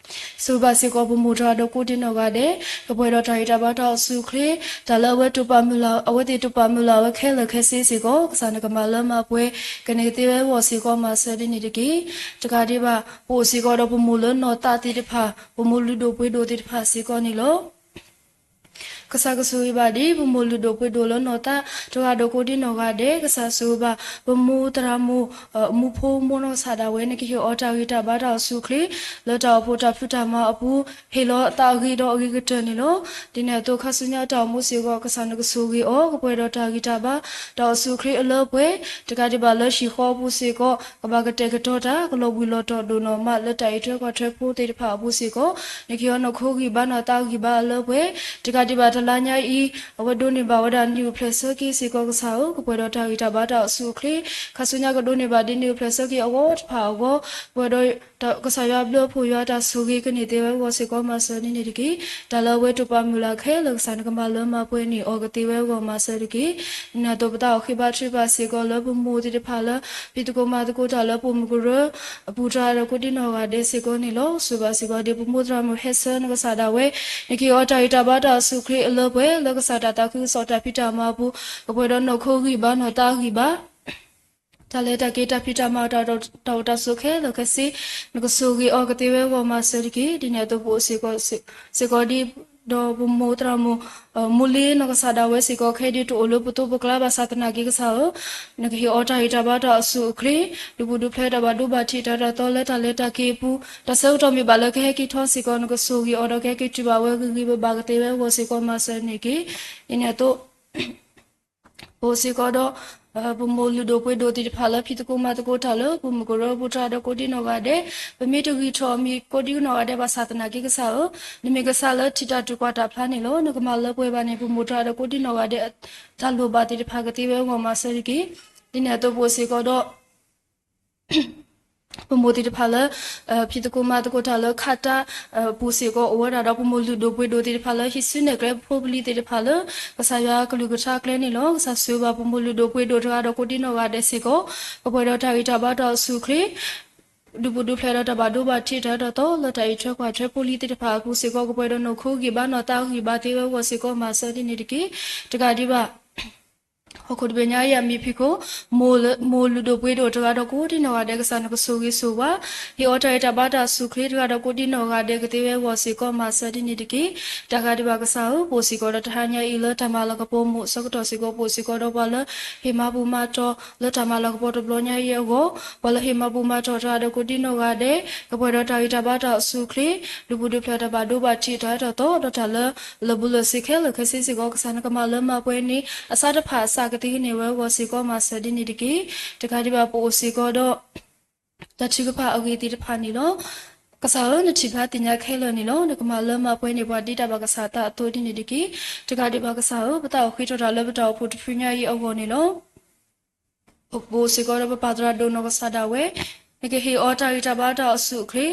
ဆိၣ်ဂ့ၤဘၣ်စ့ၢ်ကီးပမိၢ်တဂၤဒီးကိးဒံနီၢ်ဂၤဒဲး ကပှဲၤဒီးတၢ်ဂံၢ်တၢ်ဘါတၢ်အိၣ်ဆူၣ်အိၣ်ချ့ တၢ်လၢအဝဲတိာ်ပာ်မုၢ်လၢ် အဝဲသ့ၣ်တိာ်ပာ်မုၢ်လၢ်ဝဲခဲလၢာ်ခဲဆ့စ့ၢ်ကီး ကစၢ်နကမၤလၢမၤပှဲၤ ကန့ၢ်ကသ့ဝဲအဂီၢ်စ့ၢ်ကီးမၤစၢၤဒ်န့ၣ်တက့ၢ်. တကးဒံးဘၣ် ပအိၣ်စ့ၢ်ကီးဒီးပမိၢ်လၢနီၢ်သးသ့ၣ်တဖၣ် ပမိၢ်လုၢ်ဒိၣ်ပှ့ၤဒိၣ်သ့ၣ်တဖၣ်စ့ၢ်ကီးန့ၣ်လီၤ. ကစၢ်ကဆိၣ်ဂ့ၤဘၣ်ဒ် ပမိၢ်လုၢ်ဒိၣ်ပှ့ၤဒိၣ်လၢနီၢ်သး တဂၤဒီးကိးဒံနီၢ်ဂၤဒဲး ကစၢ်ဆိၣ်ဂ့ၤဘၣ် ပမိၢ်သရၣ်မုၣ် မိၢ်ဖိမိၢ်နီၢ်ကစၢ်ဒၣ်ဝဲ နကဟ့ၣ်အီၤတၢ်ဂံၢ်တၢ်ဘါတၢ်အိၣ်ဆူၣ်အိၣ်ချ့ လၢတၢ်အိၣ်ဖှိၣ်တၢ်ဖုးတၢ်မၤအပူၤ ဟ့ၣ်လီၤအသးအဂ့ၤဒီးအဂ့ၤကတၢၢ်န့ၣ်လီၤ. ဒ်န့ၣ်အသိးခါဆူညါတၢ်အိၣ်မူစ့ၢ်ကီး ကစၢ်နကဆိၣ်ဂ့ၤအီၤ ကပှဲၤဒီးတၢ်ဂံၢ်တၢ်ဘါ တၢ်အိၣ်ဆူၣ်အိၣ်ချ့အလၢပှဲၤ တကးဒံးဘၣ်လၢဟံၣ်ဃီအပူၤစ့ၢ်ကီး ကဘၣ်ကတဲာ်ကတီၤတၢ် ကလီၤဘှံးလီၤတီၤဒိၣ်နီၢ်မးလၢတၢ်အံးထွဲကွၢ်ထွဲဖိသ့ၣ်တဖၣ်အပူၤစ့ၢ်ကီး နကဟ့ၣ်အီၤနီၢ်ခိဂံၢ်ဘါနီၢ်သးဂံၢ်ဘါအလၢပှဲၤ တကးဒံးဘၣ်တလါညါအံၤ အဝဲဒိးန့ၢ်ဘၣ်ဝဲဒၣ်နံၣ်အိၣ်ဖျဲၣ်ဆၢက့ၤစ့ၢ်ကီးကစၢ်ဧၢ ကပှဲၤဒီးတၢ်ဂံၢ်တၢ်ဘါတၢ်အိၣ်ဆူၣ်အိၣ်ချ့ ခါဆူညါကဒိးန့ၢ်ဘၣ်ဒ်နံၣ်အိၣ်ဖျဲၣ်ဆၢက့ၤအဂီၢ်တဖၣ်အဂီၢ် ပှဲၤဒီး ကစၢ်ယွၤဘျုးအဖှိၣ်ယွၤတၢ်ဆိၣ်ဂ့ၤကန့ၢ်သ့ဝဲအဂီၢ်စ့ၢ်ကီးမၤစၢၤန့ၣ်န့ၣ်တက့ၢ်. တၢ်လၢအဝဲတိာ်ပာ်မုၢ်လၢ်ခဲလၢာ်ကစၢ်နကမၤလၢမၤပှဲၤန့ၢ်အီၤကသ့ဝဲအဂီၢ်မၤစၢၤတက့ၢ်. ဒ်န့ၣ်အသိးပသးအိၣ်ဃ့ဘါထုကဖၣ်စ့ၢ်ကီးလၢပမိၢ်သ့ၣ်တဖၣ်လၢ ဖံးသကိးမၤသကိးတၢ်လၢပိာ်မုၣ်ကရၢ အပူၤတၢ်ဒီးကိးဒံနီၢ်ဂၤဒဲးစ့ၢ်ကီးန့ၣ်လီၤ. ဆိၣ်ဂ့ၤဘၣ်စ့ၢ်ကီးဒ်ပမိၢ်သရၣ်မုၣ်ဟဲဆၢနကစၢ်ဒၣ်ဝဲ နကဟ့ၣ်အီၤတၢ်ဂံၢ်တၢ်ဘါတၢ်အိၣ်ဆူၣ်အိၣ်ချ့အလၢပှဲၤလၢကစၢ်တၢ်သးခုကစီၣ်တၢ်ဖံးတၢ်မၤအပူၤ ကပှဲၤဒီးနီၢ်ခိဂံၢ်ဘါနီၢ်သးဂံၢ်ဘါ တၢ်လဲၤတၢ်က့ၤတၢ်ဖံးတၢ်မၤတၢ်အိၣ်တၢ်ဆိးခဲလၢာ်ခဲဆ့ နကဆိၣ်ဂ့ၤအီၤကသ့ဝဲအဂီၢ်မၤစၢၤတက့ၢ်. ဒ်န့ၣ်အသိးပအိၣ်စ့ၢ်ကီး စ့ၢ်ကီးဒ် ဒီးပမိၢ်သရၣ်မုၣ် မိၢ်လ့နီၢ်ကစၢ်ဒၣ်ဝဲစ့ၢ်ကီးခဲဒ်တအိၣ်လၢပသိးပကျါဘၣ်ဆၣ်သနာ်က့ကစၢ်ဧၢ နကဟ့ၣ်အီၤတၢ်ဂံၢ်တၢ်ဘါတၢ်အိၣ်ဆူၣ်အိၣ်ချ့ ဒုးပူၤဒုးဖျဲးတၢ်ဘၣ်ဒိဘၣ်ထံးတၢ်တၢ်သီလၢတၢ်လဲၤတၢ်က့ၤအပူၤ တၢ်ဆၢကတီၢ်မ့ၢ်ဘၣ်လၢကဟဲက့ၤထီၣ်စ့ၢ်ကီး နကဆိၣ်ဂ့ၤအီၤဒီးကဟဲက့ၤတုၤဘၣ်ဝဲဂ့ၤဂ့ၤဘၣ်ဘၣ်ကသ့ဝဲအဂီၢ်စ့ၢ်ကီး မၤစၢၤန့ၢ်က့ၤ ဒ်န့ၣ်အသိး ပအိၣ်စ့ၢ်ကီးဒီး ပမိၢ်လုၢ်ဒိၣ်ပှ့ၤဒိၣ်သ့ၣ်တဖၣ်လၢဖံးသကိးမၤသကိးတၢ်လၢ ပိာ်မုၣ်ကရၢအပူၤတၢ်ဒီးကိးဒံနီၢ်ဂၤဒဲး ပမ့ၢ်တဂံၢ်ထီၣ်မံၤကိးဒံနီၢ်ဂၤဒဲးဘၣ်ဆၣ်သနာ်က့ကစၢ်ဧၢ နမ့ၢ်ကစၢ်လၢထံၣ်တၢ်ထုးကွၢ်တၢ်ဖျါန့ၣ်လီၤ. နကမၤလၢပှဲၤဘၣ်န့ၣ် ပမိၢ်တၢ်ဒီးကိးဒံနီၢ်ဂၤဒဲး တၢ်လိၣ်ဘၣ်သ့ၣ်တဖၣ်ကသ့ဝဲအဂီၢ်မၤစၢၤတက့ၢ်. ဒ်န့ၣ်အသိးပအိၣ်စ့ၢ်ကီးဒီး ပမိၢ်သ့ၣ်တဖၣ်လၢ ဖံးသကိးမၤသကိးတၢ်လၢခးတၢ် ပူၤစ့ၢ်ကီးအိၣ်ဝဲဒၣ်ဒီး ပမိၢ်လုၢ်ဒိၣ်ပှ့ၤဒိၣ်သ့ၣ်တဖၣ်လၢ ဟံးစုနဲၣ်ကျဲဖိပလံၤသ့ၣ်တဖၣ်လၢ ကစၢ်ယွၤကလုၢ်ကထါကျဲန့ၣ်လီၤ. ကစၢ်ဆိၣ်ဂ့ၤဘၣ်ပမိၢ်လုၢ်ဒိၣ်ပှ့ၤဒိၣ်တဂၤဒီးကိးဒံနီၢ်ဂၤဒဲးစ့ၢ်ကီး ကပှဲၤဒီးတၢ်ဂံၢ်တၢ်ဘါတၢ်အိၣ်ဆူၣ်အိၣ်ချ့ ဒုးဘူးဒုးဖျဲးဒီးတၢ်ဘၣ်ဒိဘၣ်ထံးတၢ်အဲၣ်တၢ်သီ လၢတၢ်အံးထွဲကွၢ်ထွဲဖိလံၤသ့ၣ်တဖၣ်အပူၤစ့ၢ်ကီး ကပှဲၤဒီးနီၢ်ခိဂံၢ်ဘါနီၢ်သးဂံၢ်ဘါသ့ဝဲအဂီၢ်စ့ၢ်ကီး မၤစၢၤဒ်န့ၣ်တက့ၢ်. တကးဒံးဘၣ် ဟီၣ်ခိၣ်တဘ့ၣ်ညါအံၤအမံၤဖံးခိၣ် မိၢ်လုၢ်ဒိၣ်ပှ့ၤဒိၣ်တဂၤဒီးကိးဒံနီၢ်ဂၤဒဲး ကစၢ်နကဆိၣ်ဂ့ၤဆိၣ်ဝါ ဟ့ၣ်အီၤတၢ်ဂံၢ်တၢ်ဘါတၢ်အိၣ်ဆူၣ်အိၣ်ချ့တဂၤဒီးကိးဒံနီၢ်ဂၤဒဲးကသ့ဝဲအဂီၢ်စ့ၢ်ကီး မၤစၢၤဒ်န့ၣ်တက့ၢ်. တၢ်ဂၤဒံးဘၣ်ကစၢ်ဧၢ, ပအိၣ်စ့ၢ်ကီးဒီးတဟါညါအံၤလၢတၢ်မၤလၤကပီၤမိၢ်အဆၢကတီၢ်စ့ၢ်ကီး ပအိၣ်စ့ၢ်ကီးဒီးပှၤလၢ ဟ့ၣ်မၤဘူၣ်မၤတီၤလၢတၢ်မၤလၤကပီၤတဘျီညါအံၤအဂီၢ်, ပှၤလၢဟ့ၣ်မၤဘူၣ်မၤတီၤတဂၤဒီးကိးဒံနီၢ်ဂၤဒဲး ကပှဲၤဒီးတၢ်ဂံၢ်တၢ်ဘါတၢ်အိၣ်ဆူၣ်အိၣ်ချ့ ဒုးဘူးဒုးဖျဲးတၢ်ဘၣ်ဒိဘၣ်ထံးတၢ်အဲၣ်တၢ်သီ ဒီးတၢ်လၢလၢာ်ဘူၣ်လၢာ်စ့ၤခဲလၢာ်ခဲဆ့စ့ၢ်ကီး ကစၢ်နကမၤလၢမၤပှဲၤန့ၣ် အစးတဖၣ်အစးကသ့န့ၢ်ဝဲအဂီၢ်စ့ၢ်ကီး မၤစၢၤဒ်န့ၣ်တက့ၢ်. တကးဒံးဘၣ်ပအိၣ်စ့ၢ်ကီးဒီး တၢ်ထုကဖၣ်အဂ့ၢ်သ့ၣ်တဖၣ်န့ၣ်လီၤ. ကစၢ်ဧၢ, နထံၣ်ဖျါသ့ၣ်ညါခဲလၢာ်န့ၣ်လီၤ. နကမၤလၢမၤပှဲၤန့ၢ်ပှၤဒ်တၢ်ဘၣ်ကစၢ်သးအသိးဒ်န့ၣ်တက့ၢ်. တကးဒံးဘၣ်ကစၢ်ဧၢ, ပသးအိၣ်ဃ့ထီၣ်တၢ်လၢပတၢ်အိၣ်ဖှိၣ်တဖုညါအံၤအဂီၢ်န့ၣ်လီၤ. ပအိၣ်စ့ၢ်ကီးဒီးပပၢ်သရၣ်ဒိၣ်နီၢ်ကစၢ်ဒၣ်ဝဲ နကဟ့ၣ်အီၤတၢ်ဂံၢ်တၢ်ဘါတၢ်အိၣ်ဆူၣ်အိၣ်ချ့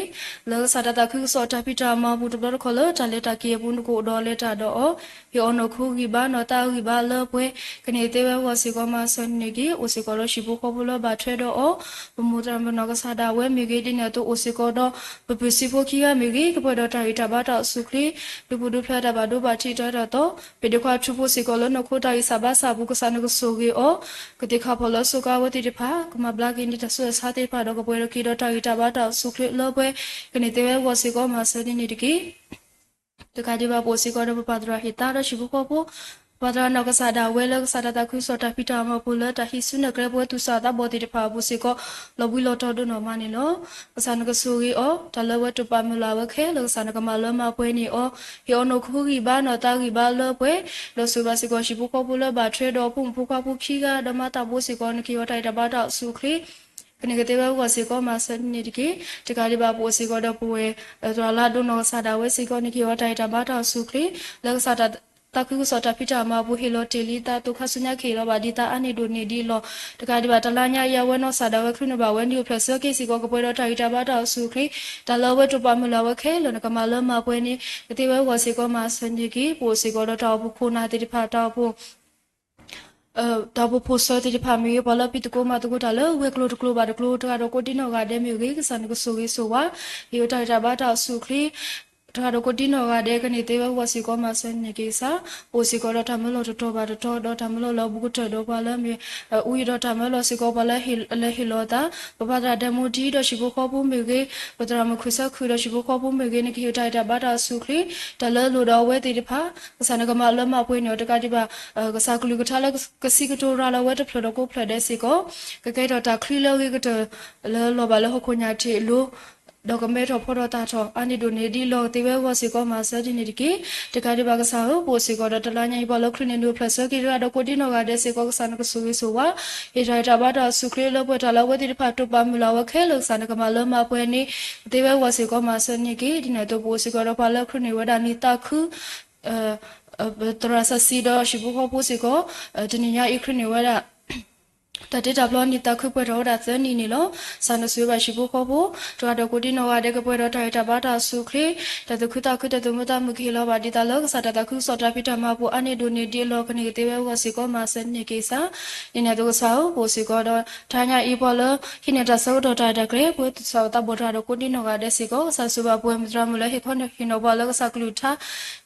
လၢကစၢ်တၢ်သးခုကစီၣ်တၢ်ဖံးတၢ်မၤအပူၤတဘျီတခီၣ်လၢတၢ်လဲၤတၢ်က့ၤအပူၤ နကအိၣ်ဒီးလဲၤတၢ်ဒီးအီၤ, ဟ့ၣ်အီၤနီၢ်ခိဂံၢ်ဘါနီၢ်သးဂံၢ်ဘါလၢပှဲၤ ကန့ၢ်သ့ဝဲအဂီၢ်စ့ၢ်ကီး မၤစၢၤန့ၣ်တက့ၢ်. အိၣ်စ့ၢ်ကီးဒီးဟံၣ်ဖိဃီဖိလၢဘၣ်ထွဲဒီးအီၤ, ပမိၢ်သရၣ်မုၣ်နီၢ်ကစၢ်ဒၣ်ဝဲမ့ၢ်ဂ့ၤ, ဒ်န့ၣ်အသိးအိၣ်စ့ၢ်ကီးဒီး ပပုၢ်စံဖိခံဂၤမ့ၢ်ဂ့ၤ, ကပှဲၤဒီးတၢ်ဂံၢ်တၢ်ဘါတၢ်အိၣ်ဆူၣ်အိၣ်ချ့ ဒုးဘူးဒုးဖျဲးတၢ်ဘၣ်ဒိဘၣ်ထံးတၢ်အဲၣ်တၢ်သီ, ဖံးဒ့ခွါထူဖိစ့ၢ်ကီးလၢနီၢ်ခိတၢ်ဂံၢ်စၢ်ဘါစၢ်အပူၤ ကစၢ်နကဆိၣ်ဂ့ၤအီၤ, ကသ့ၣ်ခၣ်ဖီၣ်လၢစိကါဝဲသ့ၣ်တဖၣ် ကမၤဘျါက့ၤန့ၢ်တၢ်ဆူးတၢ်ဆါသ့ၣ်တဖၣ်ဒီး ကပှဲၤဒီးက့ၤဒီးတၢ်ဂံၢ်တၢ်ဘါတၢ်အိၣ်ဆူၣ်အိၣ်ချ့လၢပှဲၤ ကန့ၢ်သ့ဝဲအဂီၢ်စ့ၢ်ကီး မၤစၢၤဒ်န့ၣ်တက့ၢ်. တကးဒံးဘၣ်ပအိၣ်စ့ၢ်ကီးဒီးပပၢ်သရၣ်ဟ့ၣ်သါဒီးဟံၣ်ဖိဃီဖိ, ပပၢ်သရၣ်နီၢ်ကစၢ်ဒၣ်ဝဲလၢကစၢ်တၢ်သးခုကစီၣ်တၢ်ဖံးတၢ်မၤအပူၤလၢ တၢ်ဟံးစုနဲၣ်ကျဲပဝဲသူၣ်စၢ်သးဘီၣ်သ့ၣ်တဖၣ်အပူၤစ့ၢ်ကီး လီၤဘှံးလီၤတီၤဒိၣ်နီၢ်မးန့ၣ်လီၤ. ကစၢ်နကဆိၣ်ဂ့ၤအီၤ, တၢ်လၢအဝဲတိာ်ပာ်မုၢ်လၢ်ဝဲခဲလၢာ် ကစၢ်နကမၤလၢမၤပှဲၤန့ၢ်အီၤ, ဟ့ၣ်အီၤနီၢ်ခိဂံၢ်ဘါနီၢ်သးဂံၢ်ဘါလၢပှဲၤ, ဒီးဆိၣ်ဂ့ၤဘၣ်စ့ၢ်ကီးဟံၣ်ဖိဃီဖိလၢဘၣ်ထွဲဒီးအဖိမုၣ်ဖိခွါဖိခံဂၤ ဒီးမၤသးဘိစ့ၢ်ကီး နကဟ့ၣ်အီၤတၢ်ဂံၢ်တၢ်ဘါတၢ်အိၣ်ဆူၣ်အိၣ်ချ့ ကန့ၢ်ကသ့ဝဲအဂီၢ်စ့ၢ်ကီး မၤစၢၤန့ၣ်တက့ၢ်. တကးဒံးဘၣ်ပအိၣ်စ့ၢ်ကီးဒီးပဝဲ သရၣ်လါဒိၣ်နီၢ်ကစၢ်ဒၣ်ဝဲစ့ၢ်ကီး နကဟ့ၣ်အီၤတၢ်ဂံၢ်တၢ်ဘါတၢ်အိၣ်ဆူၣ်အိၣ်ချ့ လၢကစၢ်တၢ်သးခုကစီၣ်တၢ်ဖံးတၢ်မၤအပူၤ ဟ့ၣ်လီၤတ့ၢ်လံသး သိၣ်ခါဆူညါကဟ့ၣ်လီၤဘၣ်ဒံးသးအါန့ၢ်ဒိၣ်န့ၢ်ဒံးအလီၢ်, တကးဒံးဘၣ်တလါညါအံၤ အဝဲနီၢ်ကစၢ်ဒၣ်ဝဲ ချုးန့ၢ်ဘၣ်ဝဲ နံၣ်အိၣ်ဖျဲၣ်ဆၢက့ၤစ့ၢ်ကီး ကပှဲၤဒီးတၢ်ဂံၢ်တၢ်ဘါတၢ်အိၣ်ဆူၣ်အိၣ်ချ့, တၢ်လၢအဝဲတိာ်ပာ်မုၢ်လၢ်ဝဲခဲလၢာ် နကမၤလၢမၤပှဲၤန့ၣ် ကသ့ဝဲအဂီၢ်စ့ၢ်ကီး မၤစၢၤန့ၣ်တက့ၢ်. ပအိၣ်စ့ၢ်ကီးဒီးတၢ်အိၣ်ဖှိၣ်ခိၣ်နၢ်သ့ၣ်တဖၣ် တၢ်အိၣ်ဖှိၣ် တၢ်အိၣ်ဖှိၣ်ဖိစၢၤသ့ၣ်တဖၣ်မ့ၢ်ဂ့ၤ, ပှၤလၢဖံးသကိးမၤသကိးတၢ်လၢဝဲၤကျိၤတကျိၤဘၣ်တကျိၤ တဂၤဒီးကိးဒံနီၢ်ဂၤဒဲးမ့ၢ်ဂ့ၤ, ကစၢ်နကဆိၣ်ဂ့ၤဆိၣ်ဝါ, ဟ့ၣ်အီၤတၢ်ဂံၢ်တၢ်ဘါတၢ်အိၣ်ဆူၣ်အိၣ်ချ့ တဂၤဒီးကိးဒံနီၢ်ဂၤဒဲး ကန့ၢ်သ့ဝဲအဂီၢ်စ့ၢ်ကီး မၤစၢၤန့ၣ်က့ၤကစၢ်. ပအိၣ်စ့ၢ်ကီးဒီးတၢ်မၢလီၤတတီၤဘၣ်တတီၤ ဒီးတၢ်မၢလီၤလၢအဘူးကတၢၢ်ဒီးပှၤလၢမ့ၢ် အူအံၤဒီးတၢ်မၢလီၤစ့ၢ်ကီး ပှၤလၢဟ့ၣ်လီၤအသး, ပပၢ်သရၣ်ဒဲမူဒံဒီးဟံၣ်ဖိဃီဖိမ့ၢ်ဂ့ၤ, ပသရၣ်မုၣ်ခုၣ်ဆၢခုၣ်ဒီးဟံၣ်ဖိဃီဖိမ့ၢ်ဂ့ၤ, နကဟ့ၣ်တၢ်ဂံၢ်တၢ်ဘါတၢ်အိၣ်ဆူၣ်အိၣ်ချ့, တၢ်လၢအလိၣ်ဒီးအဝဲသ့ၣ်တဖၣ် ကစၢ်နကမၤလၢမၤပှဲၤန့ၢ်အီၤတကးဒံးဘၣ်, ကစၢ်ကလုၢ်ကထါလၢကစံးကတိၤရၤလီၤဝဲတဖျၢၣ်ဒီးကိးဖျၢၣ်ဒဲးစ့ၢ်ကီး, ကကဲထီၣ်တၢ်ချံလၢအဂ့ၤကတၢၢ်လၢလီၤဘၣ်လၢဟီၣ်ခိၣ်ညၣ်ထံးအလိၤ, ဒီးကမဲထီၣ်ဖီထီၣ်သၣ်ထီၣ် အါန့ၢ်ဒိၣ်န့ၢ်ဒံးအလီၢ်ကသ့ဝဲအဂီၢ်စ့ၢ်ကီး မၤစၢၤဒ်န့ၣ်တက့ၢ်. တကးဒံးဘၣ်ကစၢ်ဧၢ, ပအိၣ်စ့ၢ်ကီးဒီးတလါညါအံၤ ပှၤလၢချုးန့ၢ်နံၣ်အိၣ်ဖျဲၣ်ဆၢက့ၤတဂၤဒီးကိးဒံနီၢ်ဂၤဒဲးစ့ၢ်ကီး ကစၢ်နကဆိၣ်ဂ့ၤဆိၣ်ဝါ, ဟ့ၣ်တၢ်ဂံၢ်တၢ်ဘါတၢ်အိၣ်ဆူၣ်အိၣ်ချ့လၢပှဲၤ တၢ်လၢအဝဲသ့ၣ်တဖၣ်တိာ်ပာ်မုၢ်လၢ်ဝဲခဲလၢာ် ကစၢ်နကမၤလၢမၤပှဲၤန့ၣ် ကသ့ဝဲအဂီၢ်စ့ၢ်ကီး မၤစၢၤန့ၢ်က့ၤ. ဒ်န့ၣ်အသိး ပအိၣ်စ့ၢ်ကီးဒီးပှၤလၢချုးန့ၢ်ဝဲဒၣ်နံၣ်သးခု သရၣ်စီဆှံဒီးဟံၣ်ဖိဃီဖိစ့ၢ်ကီး, တနံၤညါအံၤချုးန့ၢ်ဝဲဒၣ် တၢ်တ့တၢ်ဖျီနံၣ်သးခု ပှဲၤထီၣ်ဝဲဒၣ်သၢနံၣ်န့ၣ်လီၤ. ကစၢ်နဆိၣ်ဂ့ၤဘၣ်ဟံၣ်ဖိဃီဖိ တဂၤဒီးကိးဒံနီၢ်ဂၤဒဲး ကပှဲၤဒီးတၢ်ဂံၢ်တၢ်ဘါတၢ်အိၣ်ဆူၣ်အိၣ်ချ့, တၢ်သူၣ်ခုသးခု တၢ်သူၣ်မုာ်သးမုာ် ကဟ့ၣ်လီၤဘၣ်ဒံးသးလၢ ကစၢ်တၢ်သးခုကစီၣ်တၢ်ဖံးတၢ်မၤအပူၤ အါန့ၢ်ဒိၣ်န့ၢ်ဒံးအလီၢ် ကန့ၢ်ကသ့ဝဲအဂီၢ်စ့ၢ်ကီး မၤစၢၤန့ၢ်က့ၤကစၢ်. ဒ်န့ၣ်အသိးကစၢ်ဧၢ, ပအိၣ်စ့ၢ်ကီးဒီး တဟါညါအံၤ ပှၤလၢဟံးန့ၢ်တၢ်ဆၢကတီၢ်တၢ်ရဲၣ်တၢ်ကျဲၤ ပဝဲသူၣ်စၢ်သးဘီၣ်တဂၤဒီးကိးဒံနီၢ်ဂၤဒဲးစ့ၢ်ကီး ကစၢ်ဆိၣ်ဂ့ၤဘၣ်ပဝဲမုၢ်သရၣ်မုၣ်လၢဟ့ၣ်ခီဟ့ၣ်နီၤပှၤလၢကစၢ်ကလုၢ်ကထါ,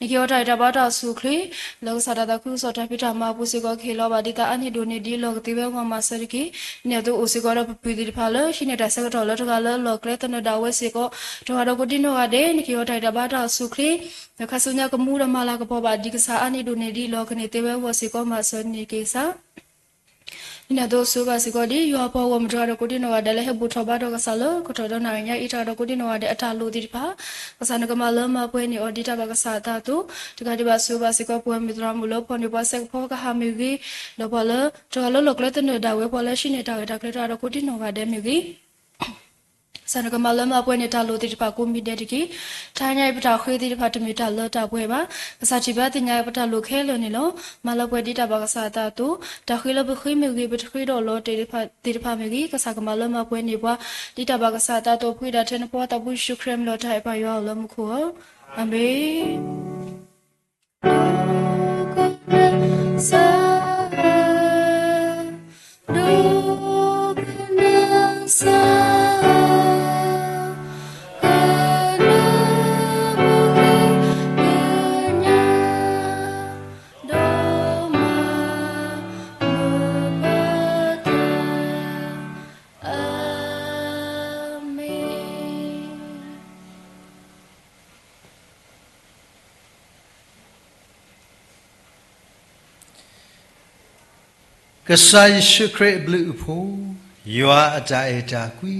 နကဟ့ၣ်အီၤတၢ်ဂံၢ်တၢ်ဘါတၢ်အိၣ်ဆူၣ်အိၣ်ချ့ လၢကစၢ်တၢ်သးခုကစီၣ်တၢ်ဖံးတၢ်မၤအပူၤစ့ၢ်ကီး ကဟ့ၣ်လီၤဘၣ်ဒံးသးအါန့ၢ်ဒိၣ်န့ၢ်ဒံးအလီၢ် ကသ့ဝဲအဂီၢ် မၤစၢၤတက့ၢ်. ဒ်န့ၣ်အသိးအိၣ်စ့ၢ်ကီးဒီးပပုၢ်သ့ၣ်တဖၣ်လၢ ဟံးန့ၢ်တၢ်ဆၢကတီၢ်လၢတဂၤလၢအလီၢ်ကျဲသနၢၣ်ဒၣ်ဝဲစ့ၢ်ကီး, တဂၤဒီးကိးဒံနီၢ်ဂၤဒဲး နကဟ့ၣ်အီၤတၢ်ဂံၢ်တၢ်ဘါတၢ်အိၣ်ဆူၣ်အိၣ်ချ့, ဒီးခါဆူညါကမူဒီးမၤလၤကပီၤဘၣ်ဒံးကစၢ်အါန့ၢ်ဒိၣ်န့ၢ်ဒံးအလီၢ် ကန့ၢ်သ့ဝဲအဂီၢ်စ့ၢ်ကီး မၤစၢၤန့ၢ်က့ၤကစၢ်. ဒ်န့ၣ်အသိးဆိၣ်ဂ့ၤဘၣ်စ့ၢ်ကီးဒ် ယွၤအပှၤဂီၢ်မုၢ်တဂၤဒီးကိးဒံနီၢ်ဂၤဒဲးလၢဟဲဘူၣ်ထီၣ်ဘါထီၣ်ကစၢ်လၢ ကထီၣ်ဒီးနၣ်ရံၣ်ညါအံၤ တဂၤဒီးကိးဒံနီၢ်ဂၤဒဲးအတၢ်လိၣ်သ့ၣ်တဖၣ်, ကစၢ်နကမၤလၢမၤပှဲၤန့ၢ်အီၤဒ်တၢ်ဘၣ်ကစၢ်အသးအသိး, တဂၤဒံးဘၣ်ဆိၣ်ဂ့ၤဘၣ်စ့ၢ်ကီးပဝဲမုၢ်သရၣ်မုၣ်လၢဖီၣ်န့ၢ်ပှၤစဲးကဖီကဟၣ်မ့ၢ်ဂ့ၤ, ဒီးပှၤလၢ တဂၤလၢလီၢ်ကျဲသနၢၣ်ဒၣ်ဝဲ ပှၤလၢဟံးန့ၢ်တၢ်ရဲၣ်တၢ်ကျဲၤတဂၤဒီးကိးဒံနီၢ်ဂၤဒဲးမ့ၢ်ဂ့ၤ ကစၢ်နကမၤလၢမၤပှဲၤန့ၢ်တၢ်လိၣ်သ့ၣ်တဖၣ်ကိးမံၤဒဲးတက့ၢ်. တဟါညါအံၤပတၢ်ဃ့သ့ၣ်တဖၣ်တမ့ၢ်တၢ်လၢတၢ်ပှဲၤဘၣ်. ကစၢ်ထံၣ်ဘၣ်သ့ၣ်ညါပတၢ်လိၣ်ခဲလၢာ်န့ၣ်လီၤ. မၤလၢပှဲၤဒ်တၢ်ဘၣ်ကစၢ်အသးအသိး, တၢ်ဃ့လၢပဃ့မ့ၢ်ဂ့ၤ, ပတဃ့ဒီးလီၤတဲာ်သ့ၣ်တဖၣ်မ့ၢ်ဂ့ၤ, ကစၢ်ကမၤလၢမၤပှဲၤန့ၢ်ပှၤ ဒ်တၢ်ဘၣ်ကစၢ်အသးအသိး ပဃ့ဒၣ်ထဲနဖိသးဘိယ့ၣ်ၡူးခရံာ်အမံၤလီၤ. တၢ်အဲၣ်ပၢ်ယွၤလၢမူခိၣ်ဧၢ, အၤမ့ၣ်. ကစၢ်ယ့ၣ်ၡူးခရံာ်အဘျုးအဖှိၣ်, ယွၤအတၢ်အဲၣ်တၢ်ကွံ,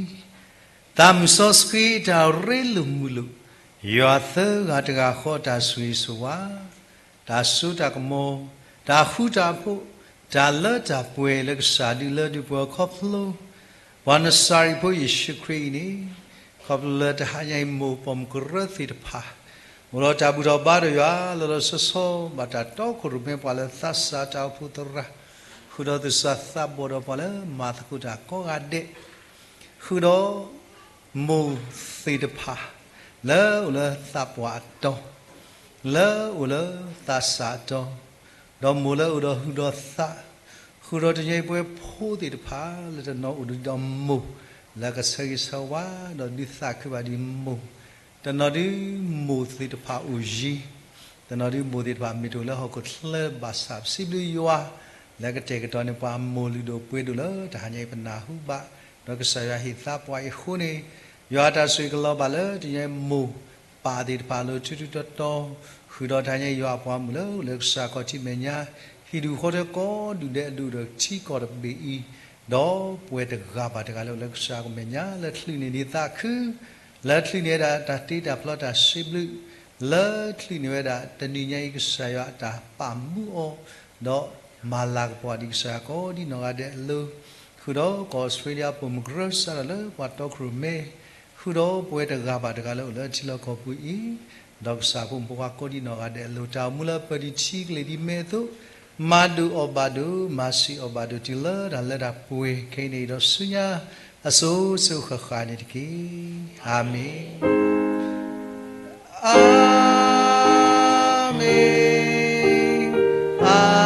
သးမုၢ်စီဆှံအတၢ်ရ့လိာ်မုာ်လိာ်, ယွၤသၢဂၤတဂၤဃီအတၢ်ဆိၣ်ဂ့ၤဆိၣ်ဝါ, တၢ်စိတၢ်ကမီၤ, တၢ်ဃူတၢ်ဖိး, တၢ်လၢတၢ်ပှဲၤလၢကစၢ်ဒုးလၢဒုးပှဲၤခီဖျိ ပှၤနစၤရ့းဖိယ့ၣ်ၡူးခရံာ်အံၤန့ၣ်, ခီဖျိလၢတဟါညါအံၤမိၢ်ပိာ်မုၣ်ကရၢသ့ၣ်တဖၣ် အိၣ်ဒီးတၢ်ဘူၣ်ထီၣ်ဘါဒီးယွၤလီၤလီၤဆီဆီ ဘၣ်တၢ်တီခိၣ်ရိၣ်မဲပှၤလၢသးစၢ်တၢ်အိၣ်ဖှိၣ်သရၣ်, ဃုာ်ဒီးသူၣ်စၢ်သးဘီၣ်ဒီးပှၤလၢမၤသကိးတၢ်ကိးဂၤဒဲး, ဃုာ်ဒီး မိၢ်သ့ၣ်တဖၣ် လၢအိၣ်လၢသးပှၢ်အတီၤ, လၢအိၣ်လၢသးစၢ်အတီၤ, ဒီးမိၢ်လၢအိၣ်ဒီးဟုၣ်ဒီးသး, ဃုာ်ဒီးတညီအံၤပဝဲဖိသ့ၣ်တဖၣ် လၢတနီၤအိၣ်ဒီးမိၢ် လၢကဆၢဂ့ၤဆၢဝါ ဒီးဒုးသးခုဘၣ်ဒံးမိၢ်, တနီၤဒုးမိၢ်သ့ၣ်တဖၣ်အိၣ်ယံၤ, တနီၤဒုးမိၢ်သ့ၣ်တဖၣ်မ့ၢ်တအိၣ်လၢဟီၣ်ခိၣ်ချၢဘၣ်ဆၣ် ပစံးဘျုးယွၤ လၢကတဲာ်ကတီၤန့ၢ်ပှၤမိၢ်လုၢ်ဒိၣ်ပှ့ၤဒိၣ်လၢတဟါညါအံၤပနၢ်ဟူဘၣ်, ဒီးကစၢ်ယွၤဟ့ၣ်သါပှၤအံၤအဃိန့ၣ်, ယွၤအတၢ်ဆိၣ်ဂ့ၤကလီၤဘၣ်လၢတညီအံၤမိၢ်ပၢ်သ့ၣ်တဖၣ်လၢထူထူတီတီ, ဃုာ်ဒီးတဟါညါအံၤယွၤအပှၤမုၣ်လၢအိၣ်လၢကစၢ်ခီၣ်ထံးမဲာ်ညါ, ဟံၣ်ဒူၣ်ဃီထၢကီၢ်ဒူၣ်ဒဲးအဒူၣ်ဒီးထံကီၢ်တဘ့ၣ်အံၤ, ဒီးပဝဲတဂၤဘၣ်တဂၤလၢအိၣ်လၢကစၢ်ကီၢ်မဲာ်ညါ လၢချုးန့ၢ်ဒံးသးခု, လၢချုးန့ၢ်ဝဲဒၣ်တၢ်တ့တၢ်ဖျီတၢ်စံးဘျုး, လၢချုးန့ၢ်ဝဲဒၣ်တနံၤညါအံၤကစၢ်ယွၤအတၢ်ပာ်မူအီၤ, ဒီးမၤလၤကပီၤဒံးကစၢ်ယွၤကိးဒံနီၢ်ဂၤဒဲးအလိၤ, ဃုာ်ဒီးကီၢ်အီစထြ့လယါပိာ်မုၣ်ကရၢစးထီၣ်လၢပှၤတီခိၣ်ရိၣ်မဲ, ဃုာ်ဒီးပဝဲတဂၤဘၣ်တဂၤလၢအိၣ်လၢထံလီၢ်ကီၢ်ပူၤအံၤ, ဒီးကစၢ်ဖိမုၣ်ဖိခွါကိးဒံနီၢ်ဂၤဒဲးအလိၤ တၢ်အိၣ်မူလၢပၢၤဒံးထံကလ့ၤဒ်မဲအသိး, မၤဒိၣ်အီၣ်ဘၣ်ဒိၣ်, မၤဆံးအီၣ်ဘၣ်ဒိၣ်တုၤလၢတၢ်လၢတၢ်ပှဲၤခဲအံၤန့ၣ်ဒီးဆူညါ အစိၤစိၤဃၣ်ဃၣ်န့ၣ်တက့ၢ်. အၤမ့ၣ်. အၤမ့ၣ်, အၤ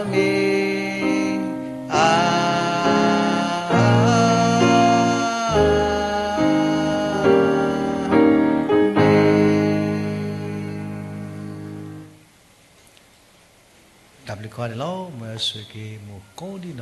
မ့ၣ်, အၤမ့ၣ်. တၢ်ဘျုးကိးဂၤဒဲးလီၤ. မ်ယွၤဆိၣ်ဂ့ၤမိၢ်ကိးဒံနီၢ်